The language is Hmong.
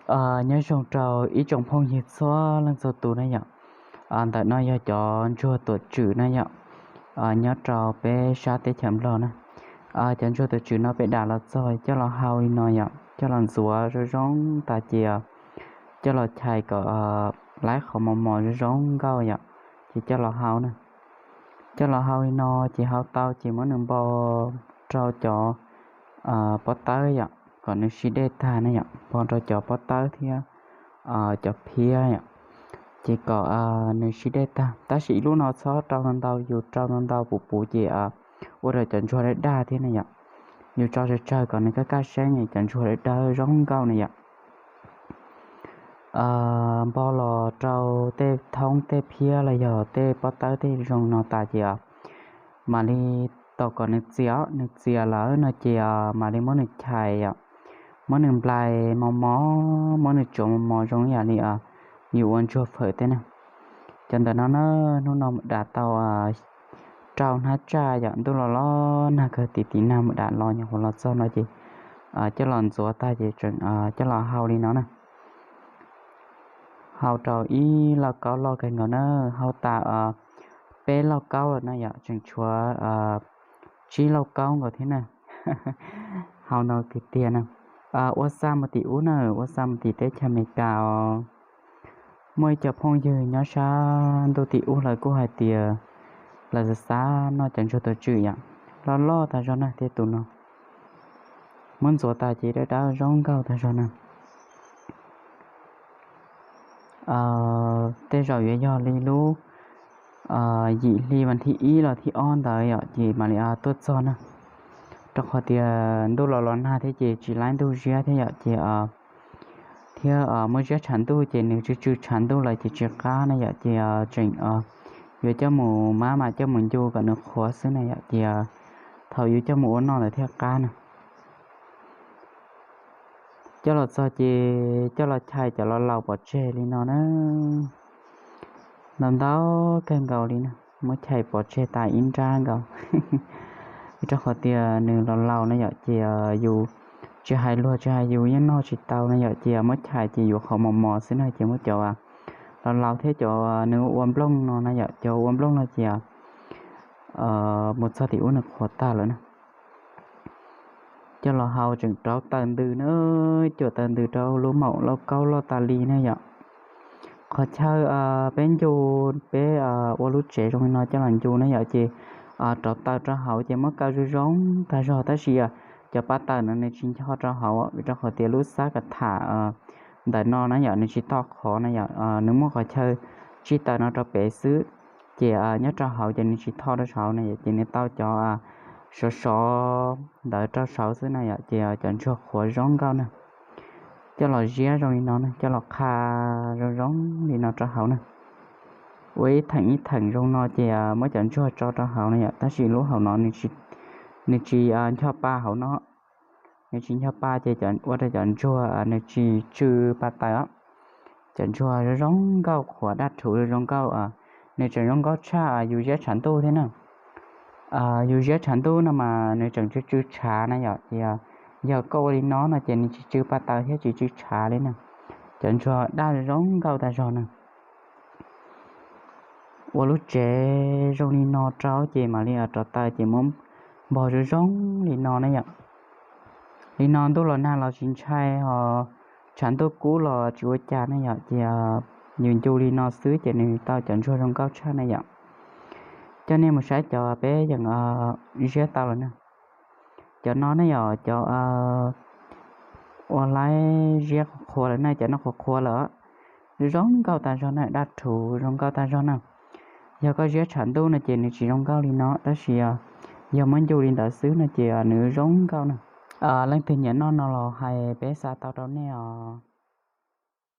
Nyob zoo rau ib tsoom phooj ywg txhua leej txhua tus na yom. Ntawm no yog cov ntsuag tuam tswm na yom, nyob rau peb sab teb chaws Nplog na. Cov ntsuag tuam tswm no peb dam los txog coj los hau li no yom, coj los ntxuav zoo zoo tas ces coj los chais kom laib qhov mos mos zoo zoo nkauj yom, ces coj los hau na. Coj los hau li no ces hau tau ces muab nws npo rau cov pob tawb yom, kom nws sib dej tag na yom, npo rau cov pob tawb thiab cov phiab yom, ces kom nws sib dej tag. Tab sis ib lub no txhob rau ntau ntau, yus rau ntau ntau puv puv ces ua rau cov ntsuag daj daj thiab na yom. Yus tso tsawg tsawg kom nws kaj kaj seeb, cov ntsuag daj daj zoo nkauj na yom. Npo los rau tej thoob tej phiab los yog tej pob tawb tej zoo no tas ces mam li tos kom nws txias, nws txias lawm no ces mam li muab nws chais yom, muab nws nplais mos mos, muab nws tsuav mos mos zoo ib yam li yus ua ntsuag fawm tej na. Cov ntawm no na, hnub no dam tau rau hnab tsaj yom, ntuj los los nag kawg tim tim nag mus dam los nyuam qhuav los txog no ces coj los ntxuav tag ces tseem coj los hau li no na. Hau rau ib lauj kaub loj kawg nkaus na, hau tas peb lauj kaub lawm na yom, tseem tshuav tsib lauj kaub nkaus thiab na. Hau no tiag tiag na. Ua xa mus tim ub na, ua xa mus tim teb chaws Amelikas os. Muaj ib co phooj ywg nyob sab ntuj tim ub lawv kuj hais tias lawv xav xav noj cov ntsuag tuam tswm yom, loj loj tag zog na, tej tus no muab ntxuav tas ces dawb dawb zoo nkauj tag zog na. Tej zaum yuav yog li lub yim hli vas thib ib los thib ob ntawd yom, ces mam li tuaj txog na. Rau qhov tias ntuj los los nag thiab ces tsis laib ntuj ziab thiab yom, ces thiab muaj ziab tshav ntuj ces nws tsw tsw tshav ntuj lawm ces tsis qab na yom, ces tseem yuav coj mus mab mas coj mus ncu kom nws qhuav xwb na yom, ces thaum yus coj mus ua noj ntawd thiaj qab na. Coj los txog ces coj los chais cov laus laus pov tseg li no na. Ntau ntau kawg nkaus li na, muab chais pov tseg tas ib nrab nkaus. Vim rau qhov tias nws laus laus na yom, ces yus tsis hais luag tsis hais yus yeej noj tsis tau na yom, ces muab chais ces yuav qhov mos mos xwb na, ces muab cov laus laus thiab cov nws ua nplooj no na yom, cov ua nplooj no ces mus txog tim ub nws qhuav tag lawm na. Coj los hau tseem rauv taws ntws na, cuam taws ntws rau lub maum lauj kaub loj tas li na yom. Qhov chaw peb ncu, peb ua lub tsev zoo li no coj los ncu na yom, ces rauv taws rau hauv ces muab kaw zoo zoo tag zog, tab sis cov pa taws no nws tsis ncho rau hauv vim rau qhov tias lub xab ka tham ntawm no na yom, nws tsis tho qhov na yom, nws muaj qhov chaw tsij taws no rau pem xwb, ces nyob rau hauv ces nws tsis tho rau saud na yom, ces nws tau cov sov sov ntawd rau saud xwb na yom, ces cov ntsuag qhuav zoo nkauj na. Coj los ziab zoo li no na, coj los qha zoo zoo li no rau hauv na. Ua ib theem ib theem zoo no ces muab cov ntsuag tso rau hauv na yom, tab sis lub hauv no nws tsis ncho pa hauv no. Nws tsis ncho pa ces ua rau cov ntsuag nws tsis tsw pa taws os. Cov ntsuag zoo zoo nkauj qhuav daj rhuv zoo zoo nkauj, nws tseem zoo nkauj tshaj yus ziab tshav ntuj thiab na. Yus ziab tshav ntuj no mas nws tseem tsw tsw tshav na yom, ces yog koj ua li no no ces nws tsis tsw pa taws thiab tsis tsw tshav li na. Cov ntsuag daj zoo nkauj tag zog na. Ua lub tsev zoo li no rau ces mam li rauv taws ces muab npog zoo zoo li no na yom. Li no ntuj los nag los tsis ntshai ho, tshav ntuj kub los tsis ua cas na yom, ces yus ncu li no xwb ces nws tau cov ntsuag zoo nkauj tshaj na yom. Coj nej mus saib cov peb yeej ziab tau lawm na. Cov no ne yom, cov ua laib ziab qhuav qhuav lawm na, cov no qhuav qhuav lawm. Zoo nkauj tag zog na, daj rhuv zoo nkauj tag zog na. Yog koj ziab tshav ntuj no ces nws tsis zoo nkauj li no, tab sis yog muab ncu li ntawd xwb no ces nws zoo nkauj na. Leej twg nyiam noj no los hais peb xa tau rau nej os.